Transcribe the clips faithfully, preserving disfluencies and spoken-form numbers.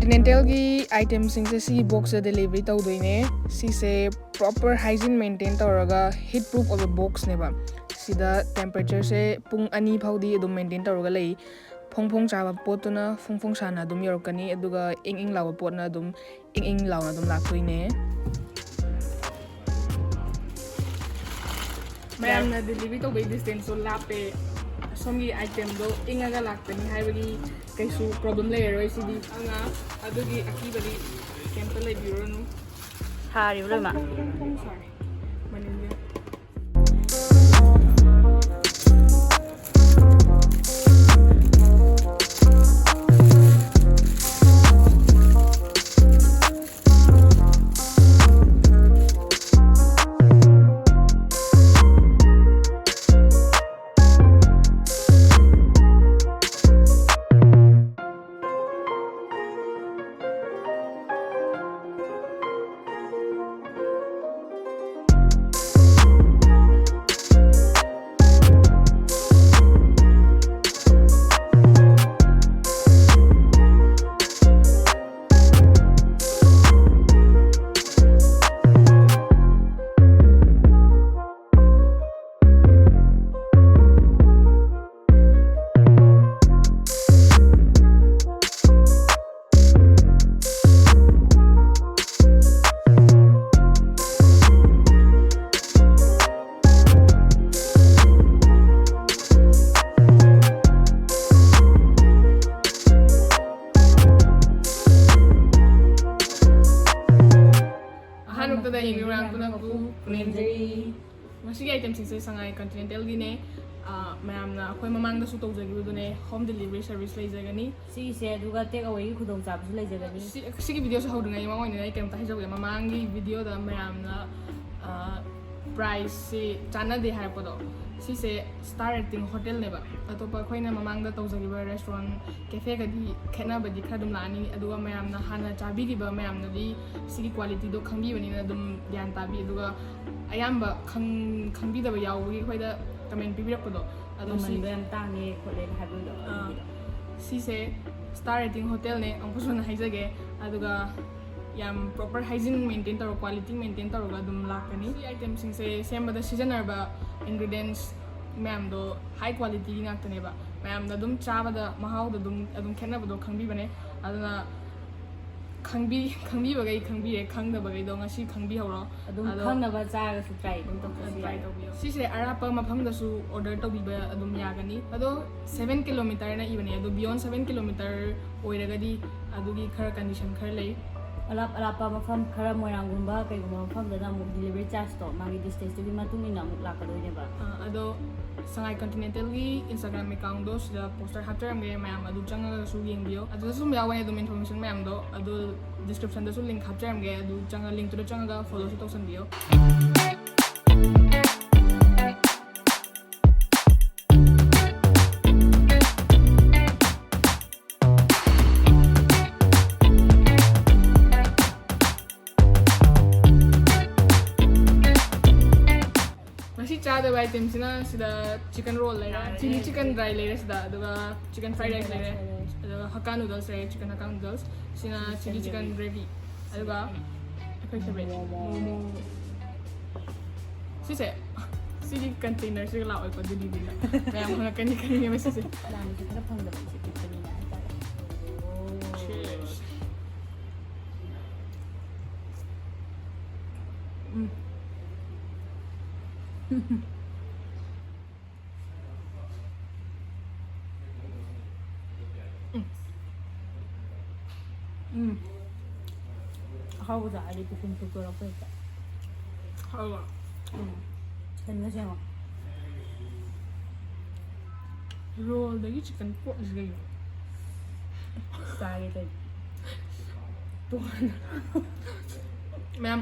ꯀꯟꯇꯤꯅꯦꯟꯇꯦꯜꯒꯤ ꯑꯥꯏꯇꯦꯝꯁꯤꯡꯁꯦ ꯁꯤꯒꯤ ꯕꯣꯛꯁꯇ ꯗꯦꯂꯤꯚꯔꯤ ꯇꯧꯗꯣꯏꯅꯦ꯫ ꯁꯤꯁꯦ ꯄ꯭ꯔꯣꯄꯔ ꯍꯥꯏꯖꯤꯟ ꯃꯦꯟꯇꯦꯟ ꯇꯧꯔꯒ ꯍꯤꯠ ꯄ꯭ꯔꯨꯐ ꯑꯣꯏꯕ ꯕꯣꯛꯁꯅꯦꯕ꯫ ꯁꯤꯗ ꯇꯦꯝꯄꯔꯦꯆꯔꯁꯦ ꯄꯨꯡ ꯑꯅꯤ ꯐꯥꯎꯗꯤ ꯑꯗꯨꯝ ꯃꯦꯟꯇꯦꯟ ꯇꯧꯔꯒ ꯂꯩ꯫ ꯐꯣꯡ ꯐꯣꯡ ꯆꯥꯕ ꯄꯣꯠꯇꯨꯅ ꯐꯣꯡ ꯐꯣꯡ ꯁꯥꯅ ꯑꯗꯨꯝ ꯌꯧꯔꯛꯀꯅꯤ, ꯑꯗꯨꯒ ꯏꯪ ꯏꯪ ꯂꯥꯎꯕ ꯄꯣꯠꯅ ꯑꯗꯨꯝ ꯏꯪ ꯏꯪ ꯂꯥꯎꯅ ꯑꯗꯨꯝ ꯂꯥꯛꯇꯣꯏꯅꯦ꯫ ꯃꯌꯥꯝꯅ ꯗꯦꯂꯤꯚꯔꯤ ꯇꯧꯕꯒꯤ ꯗꯤꯁꯇꯦꯟꯁꯇꯣ ꯂꯥꯞꯄꯦ꯫ ꯁꯣꯝꯒꯤ ꯑꯥꯏꯇꯦꯝꯗꯣ ꯏꯪꯉꯒ ꯂꯥꯛꯀꯅꯤ ꯍꯥꯏꯕꯒꯤ ꯀꯩꯁꯨ ꯄ꯭ꯔꯣꯕ꯭ꯂꯦꯝ ꯂꯩꯔꯔꯣꯏ ꯁꯤꯗꯤ꯫ ꯑꯗꯨꯅ ꯑꯗꯨꯒꯤ ꯑꯀꯤꯕꯗꯤ ꯀꯩꯝꯇ ꯂꯩꯕꯤꯔꯨꯔꯅꯨ꯫ ꯁꯥꯔꯤꯕ ꯂꯣꯏꯃꯛ? ꯐꯣꯡ ꯐꯣꯡ ꯁꯥꯔꯤ ꯃꯅꯤꯟꯁꯦ꯫ ꯑꯍꯥꯟꯕꯗ ꯌꯦꯡꯕꯤꯕ ꯃꯌꯥꯝ ꯄꯨꯝꯅꯃꯛꯄꯨ ꯈꯨꯔꯨꯝꯖꯔꯤ꯫ ꯃꯁꯤꯒꯤ ꯑꯥꯏꯇꯦꯝꯁꯤꯡꯁꯦ ꯁꯉꯥꯏ ꯀꯟꯇꯤꯅꯦꯟꯇꯦꯜꯒꯤꯅꯦ꯫ ꯑ, ꯃꯌꯥꯝꯅ ꯑꯩꯈꯣꯏ ꯃꯃꯥꯡꯗꯁꯨ ꯇꯧꯖꯈꯤꯕꯗꯨꯅꯦ, ꯍꯣꯝ ꯗꯦꯂꯤꯚꯔꯤ ꯁꯔꯚꯤꯁ ꯂꯩꯖꯒꯅꯤ꯫ ꯁꯤꯒꯤꯁꯦ ꯑꯗꯨꯒ ꯇꯦꯛ ꯑꯋꯦꯒꯤ ꯈꯨꯗꯣꯡꯆꯥꯕꯁꯨ ꯂꯩꯖꯒꯅꯤ꯫ ꯁꯤ, ꯁꯤꯒꯤ ꯚꯤꯗꯤꯑꯣꯁꯦ ꯍꯧꯗ꯭ꯔꯤꯉꯩ ꯃꯃꯥꯡ ꯑꯣꯏꯅ ꯑꯩ ꯀꯩꯝꯇ ꯍꯥꯏꯖꯧꯒꯦ꯫ ꯃꯃꯥꯡꯒꯤ ꯚꯤꯗꯤꯑꯣꯗ ꯃꯌꯥꯝꯅ, ꯑ, ꯄ꯭ꯔꯥꯏꯁꯁꯤ ꯆꯥꯟꯅꯗꯦ ꯍꯥꯏꯔꯛꯄꯗꯣ, ꯁꯤꯁꯦ ꯁ꯭ꯇꯥꯔ ꯔꯦꯇꯤꯡ ꯍꯣꯇꯦꯜꯅꯦꯕ꯫ ꯑꯇꯣꯞꯄ ꯑꯩꯈꯣꯏꯅ ꯃꯃꯥꯡꯗ ꯇꯧꯖꯈꯤꯕ ꯔꯦꯁꯇꯨꯔꯦꯟ, ꯀꯦꯐꯦꯒꯗꯤ ꯈꯦꯠꯅꯕꯗꯤ ꯈꯔ ꯑꯗꯨꯝ ꯂꯥꯛꯑꯅꯤ꯫ ꯑꯗꯨꯒ ꯃꯌꯥꯝꯅ ꯍꯥꯟꯅ ꯆꯥꯕꯤꯈꯤꯕ ꯃꯌꯥꯝꯅꯗꯤ ꯁꯤꯒꯤ ꯀ꯭ꯋꯥꯂꯤꯇꯤꯗꯣ ꯈꯪꯕꯤꯕꯅꯤꯅ ꯑꯗꯨꯝ ꯒ꯭ꯌꯥꯟ ꯇꯥꯕꯤ꯫ ꯑꯗꯨꯒ ꯑꯌꯥꯝꯕ ꯈꯪ-, ꯈꯪꯕꯤꯗꯕ ꯌꯥꯎꯕꯒꯤ ꯑꯩꯈꯣꯏꯗ ꯀꯃꯦꯟ ꯄꯤꯕꯤꯔꯛꯄꯗꯣ, ꯑꯗꯣ ꯁꯤ ꯃꯃꯟꯗꯣ ꯌꯥꯝ ꯇꯥꯡꯉꯦ ꯈꯣꯠꯂꯦꯅ ꯍꯥꯏꯕꯗꯣ, ꯑꯥ, ꯑꯗꯨꯒꯤꯗꯣ꯫ ꯁꯤꯁꯦ Star rating hotelꯅꯦ, ꯑꯃꯨꯛꯀꯁꯨ ꯍꯟꯅ ꯍꯥꯏꯖꯒꯦ꯫ ꯑꯗꯨꯒ ꯌꯥꯝ proper hygiene maintain ꯇꯧꯔꯒ, quality maintain ꯇꯧꯔꯒ ꯑꯗꯨꯝ ꯂꯥꯛꯀꯅꯤ꯫ ꯁꯤ itemꯁꯤꯡꯁꯦ ꯁꯦꯝꯕꯗ ꯁꯤꯖꯤꯟꯅꯔꯕ ingredients ꯃꯌꯥꯝꯗꯣ high quality ꯉꯥꯛꯇꯅꯦꯕ꯫ ꯃꯌꯥꯝꯅ ꯑꯗꯨꯝ ꯆꯥꯕꯗ ꯃꯍꯥꯎꯗ ꯑꯗꯨꯝ ꯑꯗꯨꯝ ꯈꯦꯠꯅꯕꯗꯣ ꯈꯪꯕꯤꯕꯅꯦ꯫ ꯑꯗꯨꯅ ꯈꯪꯕꯤ ꯈꯪꯕꯤꯕꯈꯩ ꯈꯪꯕꯤꯔꯦ, ꯈꯪꯗꯕꯈꯩꯗꯣ ꯉꯁꯤ ꯈꯪꯕꯤꯍꯧꯔꯣ꯫ ꯑꯗꯨꯝ ꯑꯗꯣ ꯈꯪꯅꯕ ꯆꯥꯔꯒꯁꯨ try ꯑꯗꯨꯝ ꯇꯧꯊꯣꯛꯄ try ꯌꯥꯏ꯫ ꯇꯧꯕꯤꯌꯣ꯫ ꯁꯤꯁꯦ ꯑꯔꯥꯞꯄ ꯃꯐꯝꯗꯁꯨ order ꯇꯧꯕꯤꯕ ꯑꯗꯨꯝ ꯌꯥꯒꯅꯤ꯫ ꯑꯗꯣ seven kilometerꯅ ꯏꯕꯅꯦ, ꯑꯗꯣ beyond seven kilometer ꯑꯣꯏꯔꯒꯗꯤ ꯑꯗꯨꯒꯤ ꯈꯔ condition ꯈꯔ ꯂꯩ꯫ ꯑꯔꯥꯞ ꯑꯔꯥꯞꯄ ꯃꯐꯝ ꯈꯔ, ꯃꯣꯏꯔꯥꯡꯒꯨꯝꯕ ꯀꯩꯒꯨꯝꯕ ꯃꯐꯝꯗꯅ ꯑꯃꯨꯛ delivery chargeꯇꯣ ꯃꯥꯒꯤ distanceꯇꯨꯒꯤ ꯃꯇꯨꯡ ꯏꯟꯅ ꯑꯃꯨꯛ ꯂꯥꯛꯀꯗꯣꯏꯅꯦꯕ꯫ ꯑ, ꯑꯗꯣ ꯁꯉꯥꯏ continentalꯒꯤ Instagram accountꯗꯣ ꯁꯤꯗ poster ꯍꯥꯞꯆꯔꯝꯒꯦ, ꯃꯌꯥꯝ ꯑꯗꯨ ꯆꯪꯉꯒꯁꯨ ꯌꯦꯡꯕꯤꯌꯣ꯫ ꯑꯗꯨꯗꯁꯨ ꯑꯗꯨꯝ ꯌꯥꯎꯒꯅꯤ ꯑꯗꯨꯝ information ꯃꯌꯥꯝꯗꯣ, ꯑꯗꯨ descriptionꯗꯁꯨ link ꯍꯥꯞꯆꯔꯝꯒꯦ, ꯑꯗꯨ ꯆꯪꯉ linkꯇꯨꯗ ꯆꯪꯉꯒ followꯁꯨ ꯇꯧꯁꯟꯕꯤꯌꯣ꯫ ꯉꯁꯤ ꯆꯥꯗꯕ itemꯁꯤꯅ ꯁꯤꯗ chicken roll ꯂꯩꯔꯦ, chilli chicken dry ꯂꯩꯔꯦ ꯁꯤꯗ, ꯑꯗꯨꯒ chicken fried rice ꯂꯩꯔꯦ, ꯑꯗꯨꯒ Hakka noodles ꯂꯩꯔꯦ, chicken Hakka noodles꯫ ꯁꯤꯅ chilli chicken gravy, ꯑꯗꯨꯒ ꯑꯩꯈꯣꯏ favourite momo꯫ ꯁꯤꯁꯦ, ꯁꯤꯒꯤ containerꯁꯤꯒ ꯂꯥꯛꯑꯣꯏꯀꯣ ꯗꯤꯜꯂꯤꯗ꯫ ꯃꯌꯥꯝ ꯍꯪꯉꯛꯀꯅꯤ ꯈꯪꯉꯦꯕ ꯁꯤꯁꯦ꯫ ꯄ꯭ꯂꯥꯟꯁꯦ ꯈꯔ ꯐꯪꯗꯕ ꯏꯆꯦ ꯄꯤꯛꯄꯅꯤꯅ ꯍꯥꯏꯇꯥꯔꯦ꯫ Cheers. ꯎꯝ꯫ ꯎꯝ꯫ ꯎꯝ꯫ ꯑꯍꯥꯎꯕ ꯆꯥꯔꯗꯤ ꯄꯨꯈꯨꯝ ꯊꯣꯛꯇꯣꯔꯛꯄ ꯍꯦꯛꯇ꯫ ꯍꯥꯎꯕ꯫ ꯎꯝ꯫ ꯁꯟꯒ ꯁꯦꯝꯃꯣ꯫ Rollꯗꯒꯤ chicken ꯄꯣꯠꯂꯤꯁꯤ ꯀꯩꯅꯣ? ꯆꯥꯒꯦ ꯇꯧꯔꯤ꯫ ꯃꯌꯥꯝ,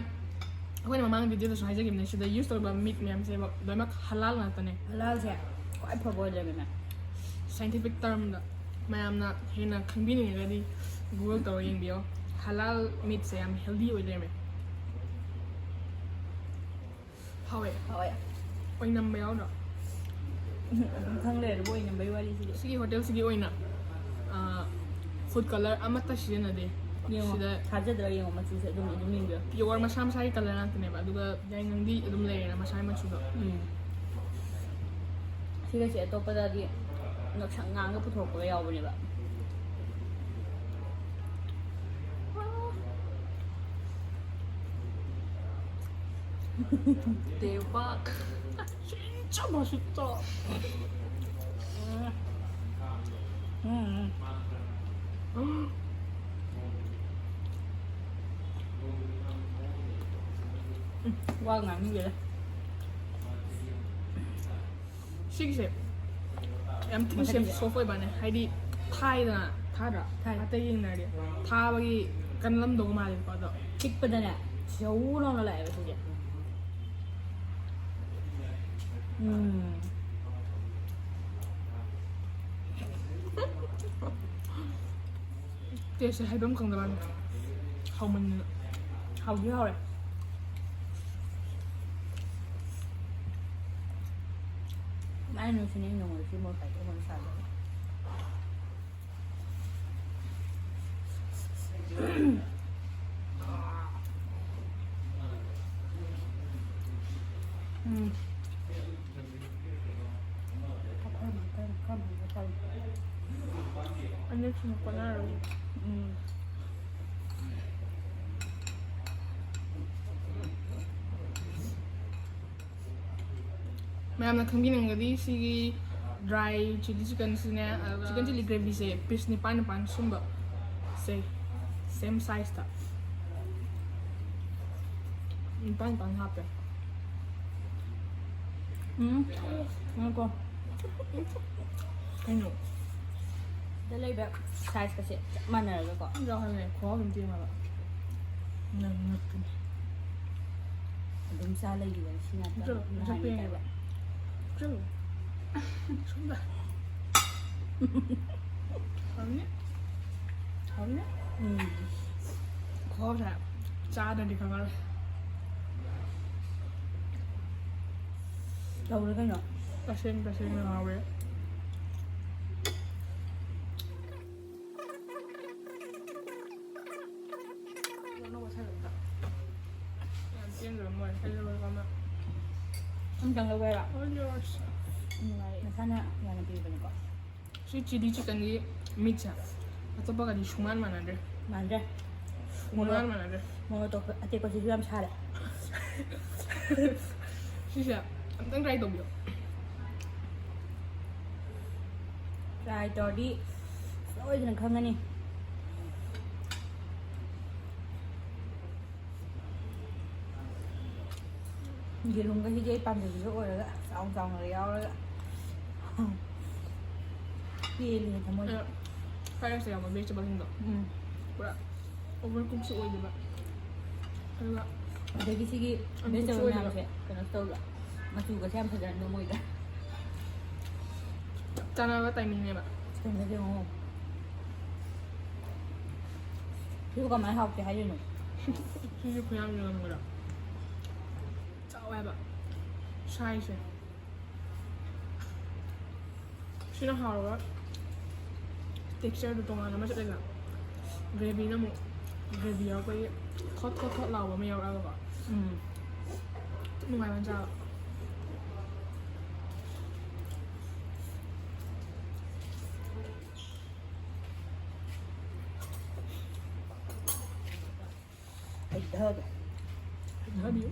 ꯑꯩꯈꯣꯏꯅ ꯃꯃꯥꯡꯒꯤ videoꯗꯁꯨ ꯍꯥꯏꯖꯈꯤꯕꯅꯦ, ꯁꯤꯗ use ꯇꯧꯔꯤꯕ meat ꯃꯌꯥꯝꯁꯦ ꯂꯣꯏꯅꯃꯛ halal ꯉꯥꯛꯇꯅꯦ꯫ Halalꯁꯦ ꯈ꯭ꯋꯥꯏ ꯐꯕ ꯑꯣꯏ ꯂꯩꯔꯝꯃꯦ꯫ Scientific termꯗ ꯃꯌꯥꯝꯅ ꯍꯦꯟꯅ ꯈꯪꯕꯤꯅꯤꯡꯉꯒꯗꯤ Google ꯇꯧꯔꯒ ꯌꯦꯡꯕꯤꯌꯣ꯫ Halal meatꯁꯦ ꯌꯥꯝ healthy ꯑꯣꯏ ꯂꯩꯔꯝꯃꯦ꯫ ꯍꯥꯎꯋꯦ꯫ ꯍꯥꯎꯋꯦ꯫ ꯑꯣꯏꯅꯝꯕ ꯌꯥꯎꯗ꯭ꯔꯣ? ꯑꯗꯨꯝ ꯈꯪ ꯂꯩꯔꯕ ꯑꯣꯏꯅꯝꯕꯩ ꯋꯥꯔꯤꯁꯤꯗꯤ꯫ ꯁꯤꯒꯤ ꯍꯣꯇꯦꯜꯁꯤꯒꯤ ꯑꯣꯏꯅ, ꯑ, Food color ꯑꯃꯠꯇ ꯁꯤꯖꯤꯟꯅꯗꯦ꯫ ꯌꯦꯡꯉꯣ ꯁꯤꯗ ꯊꯥꯖꯗ꯭ꯔꯒ ꯌꯦꯡꯉꯣ ꯃꯆꯨꯁꯦ ꯑꯗꯨꯝ ꯑꯗꯨꯝ ꯌꯦꯡꯕꯤꯌꯣ. Pure ꯃꯁꯥ ꯃꯁꯥꯒꯤ color ꯉꯥꯛꯇꯅꯦꯕ, ꯑꯗꯨꯒ ꯌꯥꯏꯉꯪꯗꯤ ꯑꯗꯨꯝ ꯂꯩꯔꯦꯅ ꯃꯁꯥꯒꯤ ꯃꯆꯨꯗꯣ. ꯎꯝ. ꯁꯤꯒꯁꯦ ꯑꯇꯣꯞꯄꯗꯗꯤ ꯉꯛꯁꯪ ꯉꯥꯡꯒ ꯄꯨꯊꯣꯔꯛꯄꯒ ꯌꯥꯎꯕꯅꯦꯕ. ꯗꯦꯕꯥꯛ. ꯆꯤꯟꯆꯥ ꯃꯁꯤꯠꯇ. ꯎꯝ. ꯋꯥ ꯉꯥꯡꯅꯤꯡꯗꯦꯗ. ꯁꯤꯒꯤꯁꯦ ꯌꯥꯝ ꯊꯤꯅ ꯁꯦꯝ ꯁꯣꯐ ꯑꯣꯏꯕꯅꯦ, ꯍꯥꯏꯗꯤ ꯊꯥꯏꯗꯅ. ꯊꯥꯗ꯭ꯔꯥ? ꯊꯥꯏ. ꯑꯇꯩ ꯌꯦꯡꯅꯔꯗꯤ ꯊꯥꯕꯒꯤ ꯀꯟꯂꯝꯗꯧ ꯃꯥꯜꯂꯦꯀꯣ ꯑꯗꯣ. ꯄꯤꯛꯄꯗꯅꯦ ꯁꯧ ꯂꯥꯎꯅ ꯂꯥꯛꯑꯦꯕ ꯁꯤꯁꯦ. ꯎꯝ. ꯇꯦꯁꯁꯦ ꯍꯥꯏꯐꯝ ꯈꯪꯗꯕꯅꯤ, ꯍꯥꯎꯃꯟꯗꯅ. ꯍꯥꯎꯗꯤ ꯍꯥꯎꯔꯦ. ꯃꯥꯏ ꯅꯨꯡꯁꯤꯅꯦ ꯅꯣꯡꯃꯗ ꯁꯤ ꯃꯣꯔꯣꯛ ꯈꯥꯏꯗꯣꯛꯑꯒ ꯆꯥꯗꯣꯏꯅꯦ. ꯎꯝ. ꯑꯅꯤꯁꯤꯅ ꯀꯣꯟꯅꯔꯣꯏ. ꯎꯝ. ꯃꯌꯥꯝꯅ ꯈꯪꯕꯤꯅꯤꯡꯒꯗꯤ ꯁꯤꯒꯤ dry chilli chickenꯁꯤꯅꯦ, ꯑꯗꯨꯒ chicken chilli gravyꯁꯦ piece ꯅꯤꯄꯥꯟ ꯅꯤꯄꯥꯟ ꯁꯨꯝꯕ ꯁꯦ, same sizeꯇ ꯅꯤꯄꯥꯟ ꯅꯤꯄꯥꯟ ꯍꯥꯞꯄꯦ. ꯎꯝ. ꯉꯥꯏꯈꯣ. ꯀꯩꯅꯣ? ꯗ ꯂꯩꯕ sizeꯀꯁꯦ ꯆꯞ ꯃꯥꯟꯅꯔꯒꯀꯣ. ꯌꯥꯎꯍꯜꯂꯦ, ꯈꯨꯍꯥꯎ ꯑꯃ ꯇꯦꯡꯉꯒ. ꯅꯪ ꯉꯛꯀꯅꯤ. ꯑꯗꯨꯝ ꯆꯥ ꯂꯩꯈꯤꯕꯅꯤ ꯁꯤ ꯉꯥꯛꯇ. ꯆꯠꯂꯣ, ꯅꯍꯥꯟꯒꯤ ꯆꯠꯄ ꯌꯥꯏꯕ. ꯇꯥꯏꯞꯇ. ꯆꯠꯂꯣ. ꯁꯣꯝꯗ. ꯍꯥꯎꯅꯤ? ꯍꯥꯎꯅꯤ? ꯎꯝ. ꯈꯨꯍꯥꯎꯁꯦ ꯆꯥꯗ꯭ꯔꯗꯤ ꯈꯪꯉꯔꯣꯏ. ꯇꯧꯔꯦ ꯀꯩꯅꯣ. ꯇꯁꯦꯡ ꯇꯁꯦꯡꯅ ꯍꯥꯎꯋꯦ. ꯅꯨꯡꯉꯥꯏ꯫ ꯃꯁꯥꯅ ꯌꯥꯝꯅ ꯄꯤꯕꯅꯤꯀꯣ꯫ ꯁꯤ ꯆꯤꯂꯤ ꯆꯤꯛꯀꯟꯒꯤ ꯃꯤꯠꯁꯦ ꯑꯇꯣꯞꯄꯒꯗꯤ ꯁꯨꯡꯃꯥꯟ ꯃꯥꯟꯅꯗ꯭ꯔꯦ꯫ ꯃꯥꯟꯗ꯭ꯔꯦ꯫ ꯁꯨꯡꯃꯥꯟ ꯃꯥꯟꯅꯗ꯭ꯔꯦ꯫ ꯃꯣꯔꯣꯛ ꯑꯇꯣꯞꯄ ꯑꯇꯦꯛꯄꯁꯤꯁꯨ ꯌꯥꯝ ꯁꯥꯔꯦ꯫ ꯁꯤꯁꯦ ꯑꯝꯇꯪ ꯇ꯭ꯔꯥꯏ ꯇꯧꯕꯤꯌꯣ꯫ ꯇ꯭ꯔꯥꯏ ꯇꯧꯔꯗꯤ ꯁꯣꯏꯗꯅ ꯈꯪꯒꯅꯤ꯫ ꯌꯦꯔꯨꯝꯒꯁꯤꯗꯤ ꯑꯩ ꯄꯥꯝꯖꯕꯤꯒ ꯑꯣꯏꯔꯒ ꯆꯥꯎ ꯆꯥꯎꯅꯒ ꯌꯥꯎꯔꯒ꯫ ꯄꯦꯜꯂꯦ ꯊꯃꯣꯏ꯫ ꯐ꯭ꯔꯥꯏ ꯔꯥꯏꯁꯇ ꯌꯥꯎꯕ ꯚꯦꯖꯤꯇꯦꯕꯜꯁꯤꯡꯗꯣ ꯎꯝ꯫ ꯄꯨꯔꯥ ꯑꯣꯚꯔ ꯀꯨꯛꯁꯨ ꯑꯣꯏꯗꯕ, ꯑꯗꯨꯒ ꯑꯗꯒꯤ ꯁꯤꯒꯤ ꯌꯥꯝ ꯚꯦꯖꯤꯇꯦꯕꯜ ꯀꯨꯞꯁꯨ ꯃꯌꯥꯝꯁꯦ ꯀꯩꯅꯣꯁꯨ ꯇꯧꯕ, ꯃꯆꯨꯒꯁꯦ ꯌꯥꯝ ꯐꯖꯔꯝꯗꯧ ꯃꯣꯏꯗ꯫ ꯆꯞ ꯆꯥꯟꯅꯕ ꯇꯥꯏꯃꯤꯡꯅꯦꯕ꯫ ꯀꯩꯅꯣꯁꯦ ꯌꯦꯡꯉꯣ꯫ ꯁꯤꯕꯨ ꯀꯃꯥꯏꯅ ꯍꯥꯎꯇꯦ ꯍꯥꯏꯗꯣꯏꯅꯣ? ꯁꯤꯁꯨ ꯈꯨꯌꯥꯝ ꯌꯦꯡꯉꯝꯒꯗ ꯆꯥꯎꯋꯦꯕ ꯁꯥꯏꯖꯁꯦ꯫ ꯁꯤꯅ ꯍꯥꯎꯔꯒ ꯇꯦꯛꯁꯆꯔꯗꯣ ꯇꯣꯉꯥꯟꯅ ꯑꯃ ꯆꯠꯂꯦꯅ꯫ ꯒ꯭ꯔꯦꯚꯤꯅ ꯑꯃꯨꯛ ꯒ꯭ꯔꯦꯚꯤ ꯌꯥꯎꯔꯛꯄꯒꯤ ꯊꯣꯠ ꯊꯣꯠ ꯊꯣꯠ ꯂꯥꯎꯕ ꯑꯃ ꯌꯥꯎꯔꯛꯑꯒꯀꯣ꯫ ꯎꯝ꯫ ꯅꯨꯡꯉꯥꯏꯕ ꯆꯥꯕ꯫ ꯍꯩꯊꯒꯦ꯫ ꯍꯩꯊꯕꯤꯌꯨ꯫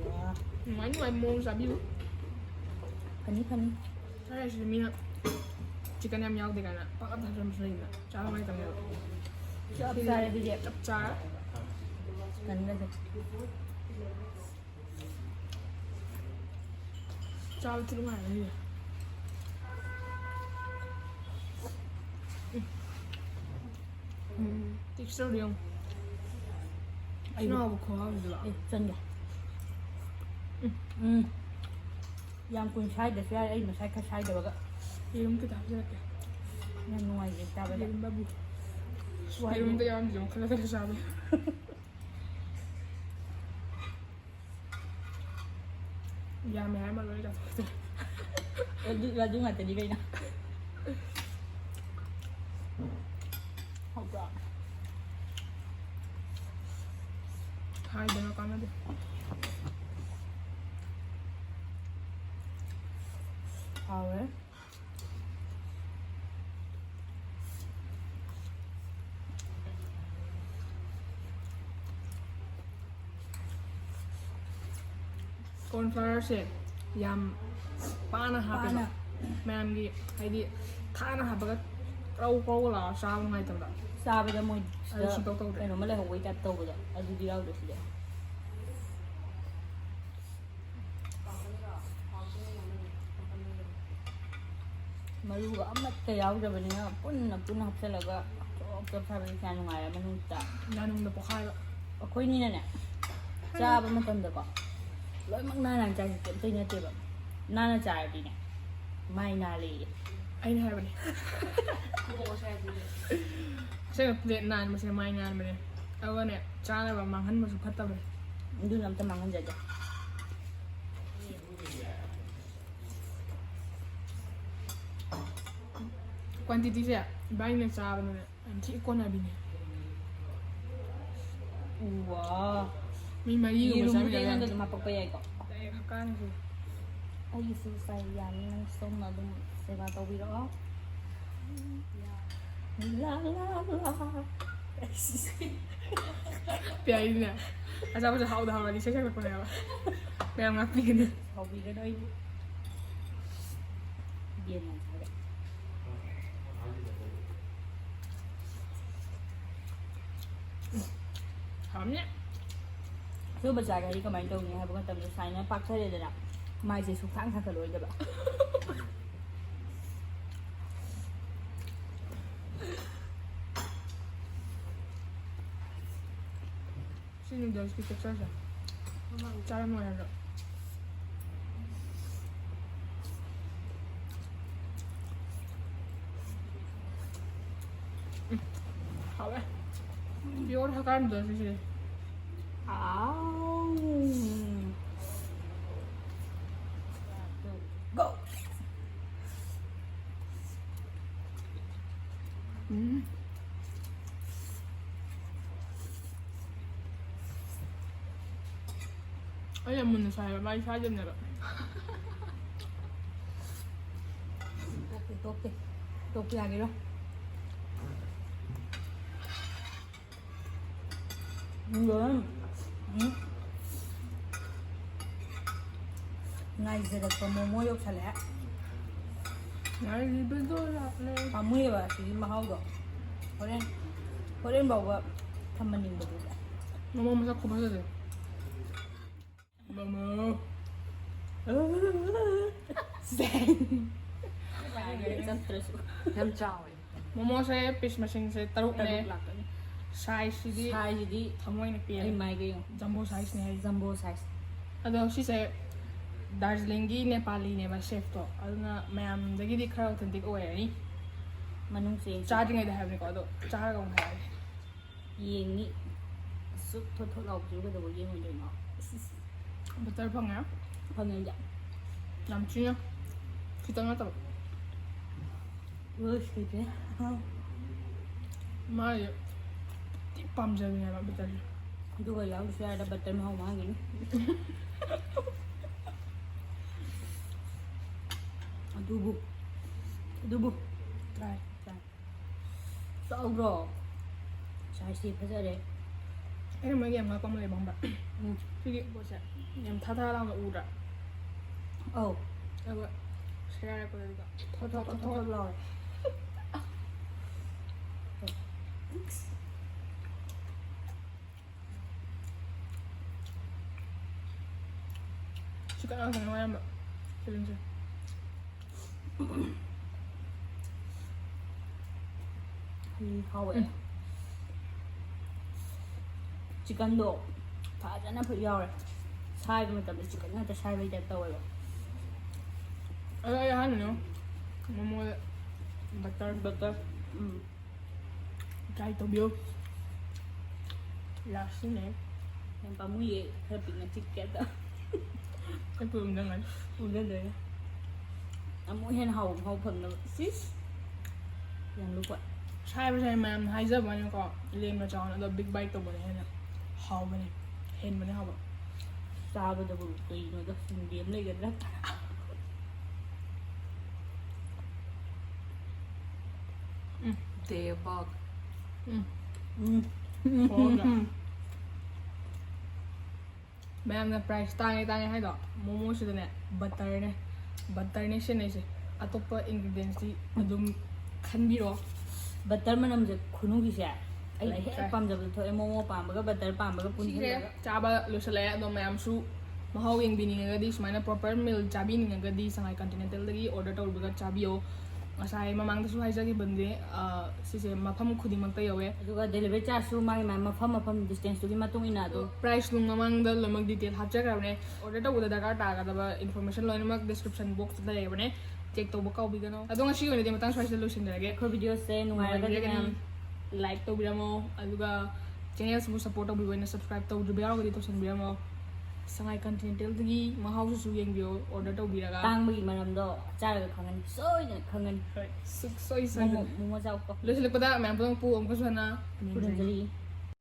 ꯋꯥ꯫ ꯅꯨꯡꯉꯥꯏ ꯅꯨꯡꯉꯥꯏ ꯃꯑꯣꯡ ꯆꯥꯕꯤꯌꯨ꯫ ꯐꯅꯤ ꯐꯅꯤ꯫ ꯐ꯭ꯔꯥꯏ ꯔꯥꯏꯁꯁꯤꯗ ꯃꯤꯅ ꯆꯤꯛꯀꯟ ꯌꯥꯝ ꯌꯥꯎꯗꯦ ꯀꯥꯏꯅ ꯄꯪꯍꯥꯞ ꯍꯥꯞꯆꯟꯕꯁꯨ ꯂꯩꯗꯅ ꯆꯥꯕ ꯅꯨꯡꯉꯥꯏꯇꯕꯅꯦꯕ꯫ ꯆꯞ ꯆꯥꯔꯦ ꯑꯗꯨꯗꯤ꯫ ꯆꯞ ꯆꯥꯔꯦ꯫ ꯆꯤꯛꯀꯟꯒꯁꯦ꯫ ꯆꯥꯕ ꯊꯤ ꯅꯨꯡꯉꯥꯏꯔꯅꯤ꯫ ꯎꯝ꯫ ꯇꯦꯛꯁꯆꯔꯗꯣ ꯌꯦꯡꯉꯨ꯫ ꯑꯩ ꯁꯤꯅ ꯍꯥꯎꯕ ꯈꯨꯍꯥꯎꯁꯤꯗꯤꯕ꯫ ꯑꯦ, ꯆꯟꯒꯦ꯫ ꯎꯝ꯫ ꯌꯥꯝ ꯀꯨꯏꯅ ꯁꯥꯏꯗ꯭ꯔꯁꯨ ꯌꯥꯔꯦ, ꯑꯩ ꯉꯁꯥꯏ ꯈꯔ ꯁꯥꯏꯗꯕꯒ꯫ ꯌꯦꯔꯨꯝ ꯈꯤꯇ ꯍꯥꯞꯆꯔꯛꯀꯦ꯫ ꯌꯥꯝ ꯅꯨꯡꯉꯥꯏꯖꯩ ꯆꯥꯕꯗ꯫ ꯌꯦꯔꯨꯝ ꯕꯥꯕꯨ꯫ ꯋꯥ, ꯌꯦꯔꯨꯝꯗ ꯌꯥꯎꯔꯝꯗ꯭ꯔꯤꯁꯦ ꯑꯃꯨꯛ ꯈꯜꯂ ꯈꯜꯂ ꯆꯥꯕ꯫ ꯌꯥꯝꯃꯦ ꯍꯥꯏꯔꯝꯃ ꯂꯣꯏ ꯆꯥꯊꯣꯛꯈ꯭ꯔꯦ꯫ ꯑꯗꯨ, ꯑꯗꯨ ꯉꯥꯛꯇꯅꯤ ꯀꯩꯅꯣ꯫ ꯍꯥꯎꯕ꯭ꯔꯣ? ꯍꯥꯏꯗꯅ ꯀꯥꯟꯅꯗꯦ꯫ ꯍꯥꯎꯋꯦ꯫ Corn flourꯁꯦ ꯌꯥꯝ ꯄꯥꯅ ꯍꯥꯞꯄꯦꯕ꯫ ꯄꯥꯅ꯫ ꯃꯌꯥꯝꯒꯤ ꯍꯥꯏꯗꯤ ꯊꯥꯅ ꯍꯥꯞꯄꯒ ꯀ꯭ꯔꯧ ꯀ꯭ꯔꯧꯒ ꯂꯥꯎꯔ ꯆꯥꯕ ꯅꯨꯡꯉꯥꯏꯇꯕꯗꯣ꯫ ꯆꯥꯕꯗ ꯃꯣꯏ ꯑꯗꯨ ꯁꯨꯡꯇꯧ ꯇꯧꯗꯦ꯫ ꯀꯩꯅꯣꯝꯃ ꯂꯩꯍꯧꯕꯩ ꯇꯥꯏꯞ ꯇꯧꯕꯗꯣ ꯑꯗꯨꯗꯤ ꯌꯥꯎꯗ꯭ꯔꯦ ꯁꯤꯗꯤ꯫ ꯃꯔꯨꯒ ꯑꯃꯠꯇ ꯌꯥꯎꯗꯕꯅꯤꯅ ꯄꯨꯟꯅ ꯄꯨꯟꯅ ꯍꯥꯞꯆꯤꯜꯂꯒ ꯆꯣꯞ ꯆꯣꯞ ꯁꯥꯕꯗꯤ ꯀꯌꯥ ꯅꯨꯡꯉꯥꯏꯔꯦ ꯃꯅꯨꯡꯗ꯫ ꯌꯥꯅꯨꯡꯗ ꯄꯣꯛꯈꯥꯏꯕ꯫ ꯑꯩꯈꯣꯏꯅꯤꯅꯅꯦ ꯆꯥꯕ ꯃꯇꯝꯗꯀꯣ ꯂꯣꯏꯅꯃꯛ ꯅꯥꯟꯅ ꯆꯥꯏꯁꯦ ꯀꯩꯝꯇ ꯅꯠꯇꯦꯕ꯫ ꯅꯥꯟꯅ ꯆꯥꯔꯗꯤꯅꯦ ꯃꯥꯏ ꯅꯥꯜꯂꯦꯌꯦ꯫ ꯑꯩꯅ ꯍꯥꯏꯕꯅꯦ꯫ ꯑꯁꯦꯡꯕ plate ꯅꯥꯟꯕꯁꯦ ꯃꯥꯏ ꯅꯥꯟꯕꯅꯦ꯫ ꯑꯗꯨꯒꯅꯦ ꯆꯥꯅꯕ ꯃꯥꯡꯍꯟꯕꯁꯨ ꯐꯠꯇꯕꯅꯦ꯫ ꯑꯗꯨꯅ ꯑꯝꯇ ꯃꯥꯡꯍꯟꯖꯗꯦ꯫ Quantityꯁꯦ ꯏꯕꯥꯅꯤꯅ ꯆꯥꯕꯅꯅꯦ ꯌꯥꯝ ꯊꯤ ꯀꯣꯟꯅꯕꯤꯅꯦ꯫ ꯋꯥ꯫ ꯃꯤ ꯃꯔꯤꯒꯨꯝꯕ ꯌꯦꯔꯨꯝꯕꯨꯗꯤ ꯆꯥꯃꯤꯟꯅꯕ ꯌꯥꯅꯤ꯫ ꯑꯩꯉꯣꯟꯗ ꯑꯗꯨꯝ ꯍꯥꯄꯛꯄ ꯌꯥꯏꯀꯣ? ꯗꯥꯏꯔꯦꯛ ꯍꯛꯀꯥꯏꯅꯁꯦ꯫ ꯑꯩꯒꯤꯁꯨ ꯆꯥꯏ ꯌꯥꯅꯤ, ꯅꯪ ꯁꯣꯝꯅ ꯑꯗꯨꯝ ꯁꯦꯕꯥ ꯇꯧꯕꯤꯔꯛꯑꯣ꯫ ꯂꯥ, ꯂꯥ, ꯂꯥ꯫ ꯄꯤꯌꯥꯔꯤꯅꯦ꯫ ꯑꯆꯥꯄꯣꯠꯁꯦ ꯍꯥꯎꯗ ꯍꯥꯎꯔꯗꯤ ꯏꯁꯩ ꯁꯛꯂꯛꯄꯅꯦꯕ꯫ ꯃꯌꯥꯝ ꯉꯥꯛꯄꯤꯒꯅꯤ꯫ ꯁꯥꯎꯕꯤꯒꯅꯨ ꯑꯩꯕꯨ꯫ ꯌꯦꯟ ꯌꯥꯝ ꯆꯥꯔꯦ꯫ ꯍꯥꯎꯔꯝꯅꯤ꯫ ꯁꯤꯒꯨꯝꯕ ꯆꯥꯔꯗꯤ ꯀꯃꯥꯏꯅ ꯇꯧꯅꯤ ꯍꯥꯏꯕ ꯃꯇꯝꯗ ꯁꯨꯃꯥꯏꯅ ꯄꯥꯛꯊꯔꯦꯗꯅ ꯃꯥꯏꯁꯦ ꯁꯨꯡꯊꯥꯡ ꯊꯥꯡꯒꯠꯂꯣꯏꯗꯕ꯫ ꯁꯤ noodlesꯀꯤ textureꯁꯦ ꯆꯥꯔꯝꯃꯣꯏ ꯍꯥꯏꯕ꯫ ꯎꯝ, ꯍꯥꯎꯋꯦ꯫ Pure ꯍꯛꯀꯥꯏ noodlesꯅꯤ ꯁꯤꯗꯤ꯫ ꯑꯥꯎ꯫ Go! ꯎꯝ꯫ ꯑꯩꯅ ꯃꯨꯟꯅ ꯁꯥꯏꯕ, ꯃꯥꯗꯤ ꯁꯥꯏꯗꯕꯅꯦꯕ꯫ ꯇꯣꯛꯇꯦ꯫ ꯇꯣꯛꯄ ꯌꯥꯒꯤꯔꯣꯏ꯫ ꯎꯝ, ꯂꯣꯏꯔꯦ꯫ ꯎꯝ꯫ ꯉꯥꯏꯖꯔꯛꯄ ꯃꯣꯃꯣ ꯌꯧꯁꯜꯂꯛꯑꯦ꯫ ꯉꯥꯏꯔꯤꯕꯗꯣ ꯂꯥꯛꯂꯦ꯫ ꯄꯥꯝꯃꯨꯏꯌꯦꯕ ꯑꯁꯤꯒꯤ ꯃꯍꯥꯎꯗꯣ꯫ ꯍꯣꯔꯦꯟ, ꯍꯣꯔꯦꯟ ꯐꯥꯎꯕ ꯊꯝꯍꯟꯅꯤꯡꯕꯗꯨꯗ꯫ ꯃꯣꯃꯣ ꯃꯁꯛ ꯈꯨꯐꯖꯁꯦ꯫ ꯃꯣꯃꯣ꯫ ꯆꯠꯇ꯭ꯔꯁꯨ꯫ ꯌꯥꯝ ꯆꯥꯎꯋꯦ꯫ ꯃꯣꯃꯣꯁꯦ ꯄꯤꯁ ꯃꯁꯤꯡꯁꯦ ꯇꯔꯨꯛꯅꯦ꯫ ꯇꯔꯨꯛ ꯂꯥꯛꯀꯅꯤ꯫ ꯁꯥꯏꯖꯁꯤꯗꯤ ꯁꯥꯏꯖꯁꯤꯗꯤ ꯊꯃꯣꯏꯅ ꯄꯦꯜꯂꯦ꯫ ꯑꯩ ꯃꯥꯏꯒ ꯌꯦꯡꯉꯣ꯫ ꯖꯝꯕꯣ ꯁꯥꯏꯖꯅꯦ ꯍꯥꯏꯁꯦ꯫ ꯖꯝꯕꯣ ꯁꯥꯏꯖ꯫ ꯑꯗꯣ ꯁꯤꯁꯦ ꯗꯥꯔꯖꯤꯂꯤꯡꯒꯤ ꯅꯦꯄꯥꯂꯤꯅꯦꯕ ꯁꯦꯐꯇꯣ꯫ ꯑꯗꯨꯅ ꯃꯌꯥꯝꯗꯒꯤꯗꯤ ꯈꯔ ꯑꯣꯊꯦꯟꯇꯤꯛ ꯑꯣꯏꯔꯅꯤ꯫ ꯃꯅꯨꯡꯁꯦ ꯆꯥꯗ꯭ꯔꯤꯉꯩꯗ ꯍꯥꯏꯕꯅꯤꯀꯣ, ꯑꯗꯣ ꯆꯥꯔꯒ ꯑꯃꯨꯛ ꯍꯥꯏꯔꯒꯦ꯫ ꯌꯦꯡꯅꯤ꯫ ꯑꯁꯨꯛ ꯊꯣꯠ ꯊꯣꯠ ꯂꯥꯎꯕꯁꯤꯕꯨ ꯀꯩꯗꯧꯕ ꯌꯦꯡꯉꯣꯏꯗꯣꯏꯅꯣ? ꯕꯇꯔ ꯐꯪꯉꯦ꯫ ꯐꯪꯉꯦ ꯑꯩꯗꯤ꯫ ꯌꯥꯝ ꯊꯤꯅ꯫ ꯈꯤꯇꯪ ꯅꯠꯇꯕ꯫ ꯂꯣꯏ ꯁꯨꯏꯗ꯭ꯔꯦ꯫ ꯃꯥꯁꯦ ꯊꯤ ꯄꯥꯝꯖꯕꯤꯅꯦꯕ ꯕꯇꯔꯁꯦ꯫ ꯑꯗꯨꯒ ꯌꯥꯎꯗ꯭ꯔꯁꯨ ꯌꯥꯔꯦꯗ, ꯕꯇꯔ ꯃꯍꯥꯎ ꯃꯥꯡꯈꯤꯅꯤ꯫ ꯑꯗꯨꯕꯨ, ꯑꯗꯨꯕꯨ꯫ ꯇꯥꯏ꯫ ꯆꯥꯎꯗ꯭ꯔꯣ? ꯁꯥꯏꯖꯇꯤ ꯐꯖꯔꯦ꯫ ꯑꯩꯅ ꯃꯣꯏꯒꯤ ꯌꯥꯝ ꯉꯛꯄ ꯑꯃ ꯂꯩꯕ ꯈꯪꯕ꯭ꯔꯥ? ꯎꯝ꯫ ꯁꯤꯒꯤ ꯄꯣꯠꯁꯦ ꯌꯥꯝ ꯊꯥ ꯊꯥ ꯂꯥꯎꯅ ꯎꯗ꯭ꯔꯥ? ꯑꯧ꯫ ꯑꯗꯨꯒ ꯁꯦꯒꯥꯏꯔꯛꯄꯗꯗꯤꯀꯣ ꯊꯣꯠ ꯊꯣꯠ ꯊꯣꯠ ꯊꯣꯠ ꯊꯣꯠ ꯂꯥꯎꯋꯦ꯫ ꯆꯤꯛꯀꯟ ꯉꯥꯛꯇꯅꯦ ꯑꯌꯥꯝꯕ ꯐꯤꯂꯝꯁꯦ꯫ ꯎꯝ, ꯍꯥꯎꯋꯦ꯫ ꯎꯝ꯫ ꯆꯤꯛꯀꯟꯗꯣ ꯐꯖꯅ ꯐꯨꯠ ꯌꯥꯎꯔꯦ꯫ ꯁꯥꯏꯕ ꯃꯇꯝꯗ ꯆꯤꯛꯀꯟ ꯉꯥꯛꯇ ꯁꯥꯏꯕꯩ ꯇꯥꯏꯞ ꯇꯧꯋꯦꯕ꯫ ꯑꯗꯣ ꯑꯩ ꯑꯍꯥꯟꯕꯅꯦ ꯃꯣꯃꯣꯗ ꯕꯇꯔ꯫ ꯕꯇꯔ꯫ ꯎꯝ꯫ ꯇ꯭ꯔꯥꯏ ꯇꯧꯕꯤꯌꯨ꯫ ꯂꯥꯁꯁꯤꯅꯦ꯫ ꯌꯥꯝ ꯄꯥꯝꯃꯨꯏꯌꯦ, ꯈꯔ ꯄꯤꯛꯅ ꯆꯤꯛꯀꯦ ꯑꯗꯣ꯫ ꯑꯩꯈꯣꯏ ꯄꯨꯔꯝꯗꯪꯒꯅꯤ꯫ ꯎꯅꯗꯣꯏꯅꯦ꯫ ꯑꯃꯨꯛ ꯍꯦꯟꯅ ꯍꯥꯎꯕ ꯃꯍꯥꯎ ꯐꯪꯅꯕ꯫ ꯁꯤꯁ꯫ ꯌꯥꯝ ꯂꯨꯄ꯫ ꯁꯥꯏꯕꯁꯦ ꯃꯌꯥꯝꯅ ꯍꯥꯏꯖꯕ ꯋꯥꯅꯤꯀꯣ, ꯂꯦꯝꯅ ꯆꯥꯎꯅ, ꯑꯗꯣ ꯕꯤꯛ ꯕꯥꯏꯠ ꯇꯧꯕꯅ ꯍꯦꯟꯅ ꯍꯥꯎꯕꯅꯦ, ꯍꯦꯟꯕꯅꯦ ꯍꯥꯎꯕ꯫ ꯆꯥꯕꯗꯕꯨ ꯀꯩꯅꯣꯗ ꯆꯤꯡꯕꯤ ꯑꯃ ꯂꯩꯒꯗ꯭ꯔꯥ? ꯗꯦꯕꯛ꯫ ꯎꯝ꯫ ꯎꯝ꯫ ꯍꯣꯏ꯫ ꯃꯌꯥꯝꯅ price ꯇꯥꯡꯉꯦ ꯇꯥꯡꯉꯦ ꯍꯥꯏꯗꯣ, ꯃꯣꯃꯣꯁꯤꯗꯅꯦ butterꯅꯦ, butterꯅꯦ ꯁꯤꯖꯤꯟꯅꯩꯁꯦ꯫ ꯑꯇꯣꯞꯄ ingredientsꯇꯤ ꯑꯗꯨꯝ ꯈꯟꯕꯤꯔꯣ꯫ Butter ꯃꯅꯝꯁꯦ ꯈꯨꯅꯨꯡꯒꯤꯁꯦ ꯑꯩꯅ ꯂꯩꯇ꯭ꯔꯦ꯫ ꯍꯦꯛ ꯄꯥꯝꯖꯕꯗ ꯊꯣꯛꯑꯦ꯫ ꯃꯣꯃꯣ ꯄꯥꯝꯕꯒ butter ꯄꯥꯝꯕꯒ ꯁꯤꯁꯦ ꯄꯨꯟꯁꯤꯜꯂꯒ ꯆꯥꯕ ꯂꯣꯏꯁꯤꯜꯂꯛꯑꯦ꯫ ꯑꯗꯣ ꯃꯌꯥꯝꯁꯨ ꯃꯍꯥꯎ ꯌꯦꯡꯕꯤꯅꯤꯡꯉꯒꯗꯤ, ꯁꯨꯃꯥꯏꯅ proper meal ꯆꯥꯕꯤꯅꯤꯡꯉꯒꯗꯤ, ꯁꯉꯥꯏ Continentalꯗꯒꯤ order ꯇꯧꯕꯤꯔꯒ ꯆꯥꯕꯤꯌꯣ꯫ ꯉꯁꯥꯏ ꯃꯃꯥꯡꯗꯁꯨ ꯍꯥꯏꯖꯈꯤꯕꯅꯦ, ꯑ, ꯁꯤꯁꯦ ꯃꯐꯝ ꯈꯨꯗꯤꯡꯃꯛꯇ ꯌꯧꯋꯦ꯫ ꯑꯗꯨꯒ delivery chargeꯁꯨ ꯃꯥꯒꯤ ꯃꯥꯒꯤ ꯃꯐꯝ ꯃꯐꯝ distanceꯇꯨꯒꯤ ꯃꯇꯨꯡ ꯏꯟꯅ ꯑꯗꯨꯝ Price ꯅꯨꯡ ꯃꯃꯥꯡꯗ ꯂꯣꯏꯅꯃꯛ detail ꯍꯥꯞꯆꯈ꯭ꯔꯕꯅꯦ꯫ Order ꯇꯧꯕꯗ ꯗꯔꯀꯥꯔ ꯇꯥꯒꯗꯕ information ꯂꯣꯏꯅꯃꯛ description boxꯇ ꯂꯩꯔꯕꯅꯦ, check ꯇꯧꯕ ꯀꯥꯎꯕꯤꯒꯅꯨ꯫ ꯑꯗꯣ ꯉꯁꯤꯒꯤ ꯑꯣꯏꯅꯗꯤ ꯃꯇꯥꯡ ꯁ꯭ꯋꯥꯏꯁꯤꯗ ꯂꯣꯏꯁꯤꯟꯖꯔꯒꯦ꯫ ꯑꯩꯈꯣꯏ videoꯁꯦ ꯅꯨꯡꯉꯥꯏꯔꯒꯗꯤ ꯃꯌꯥꯝ Like ꯇꯧꯕꯤꯔꯝꯃꯣ, ꯑꯗꯨꯒ channelꯁꯤꯕꯨ support ꯇꯧꯕꯤꯕ ꯑꯣꯏꯅ subscribe ꯇꯧꯗ꯭ꯔꯤꯕ ꯌꯥꯎꯔꯒꯗꯤ ꯇꯧꯁꯟꯕꯤꯔꯝꯃꯣ꯫ ꯁꯉꯥꯏ Continentalꯗꯒꯤ ꯃꯍꯥꯎꯁꯤꯁꯨ ꯌꯦꯡꯕꯤꯌꯣ, order ꯇꯧꯕꯤꯔꯒ꯫ ꯇꯥꯡꯕꯒꯤ ꯃꯔꯝꯗꯣ ꯆꯥꯔꯒ ꯈꯪꯒꯅꯤ, ꯁꯣꯏꯗꯅ ꯈꯪꯒꯅꯤ꯫ ꯍꯣꯏ, ꯁꯨꯛꯁꯣꯏ ꯃꯣꯃꯣ ꯁꯣꯏꯗꯅ꯫ ꯃꯣꯃꯣ ꯆꯥꯎꯀꯣ꯫ ꯂꯣꯏꯁꯤꯜꯂꯛꯄꯗ ꯃꯌꯥꯝ ꯄꯨꯝꯅꯃꯛꯄꯨ ꯑꯃꯨꯛꯀꯁꯨ ꯍꯟꯅ ꯈꯨꯔꯨꯝꯖꯔꯤ꯫